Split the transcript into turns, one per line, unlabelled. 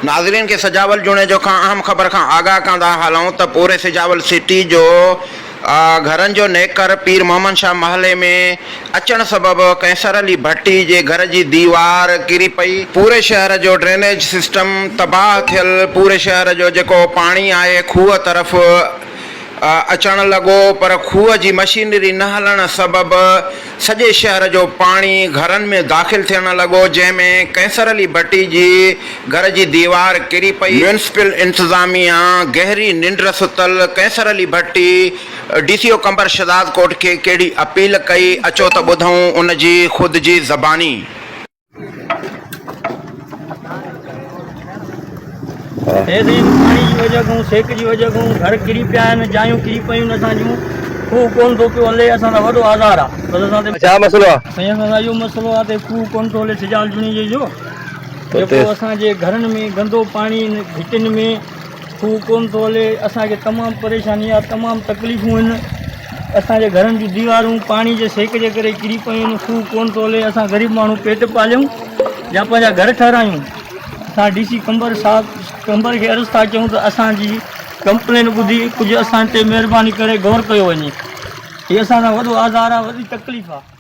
ناظرين کي سجاول جوڻيجو کان اهم خبر کان آگاهه ڪندا هلون ته پوري سجاول سٽي جو گهرن جو نيڪر پير محمد شاهه محلي ۾ اچڻ سبب قيصر علي ڀٽي جي گهر جي ديوار ڪري پئي، پوري شهر جو ڊرينيج سسٽم تباهه ٿيل، پوري شهر جو جيڪو پاڻي آهي کوهه طرف اچڻ لڳو پر کوهه جي مشينري نه هلڻ سبب سڄي شهر جو پاڻي گهرن ۾ داخل ٿيڻ لڳو جنهن ۾ قيصر علي ڀٽي جي گهر جي ديوار ڪري پئي، ميونسپل انتظاميا گهري ننڊ ستل Qaiser Ali Bhatti D C O Qambar Shahdadkot کي ڪهڙي اپيل ڪئي اچو ته ٻڌون ان جي خود جي زباني.
هي سائين پاڻي جي وجه کان سيڪ جي وجه کان گهر ڪري پيا آهن جايون ڪري پيون آهن اسان جون کوهه ڪون ٿو پيو هلي اسان سان وڏو آزار آ بس اسان تي
ڇا مسئلو آ
سائين اسان سان اهو مسئلو آ ته کوهه ڪون ٿو هلي سجال جوڻيجي جو جيڪو اسان جي گهرن ۾ گندو پاڻي گهٽين ۾ کوهه ڪونه ٿو هلي اسان کي تمام پريشاني آهي تمام تڪليفون آهن اسان جي گهرن جون ديوارون پاڻي جي سيڪ جي ڪري ڪري پيون آهن کوهه ڪونه ٿو هلي اسان غريب ماڻهو پيٽ پاليون يا پنهنجا گهر ٺهرايون اسان ڊي سي قمبر صاحب قمبر کي عرض ٿا ڪيون ته اسان جي ڪمپلين ٻڌي ڪجهه اسان تي مهرباني ڪري غور ڪيو وڃي هي اسان سان وڏو آزار آهي وڏي تڪليف آهي.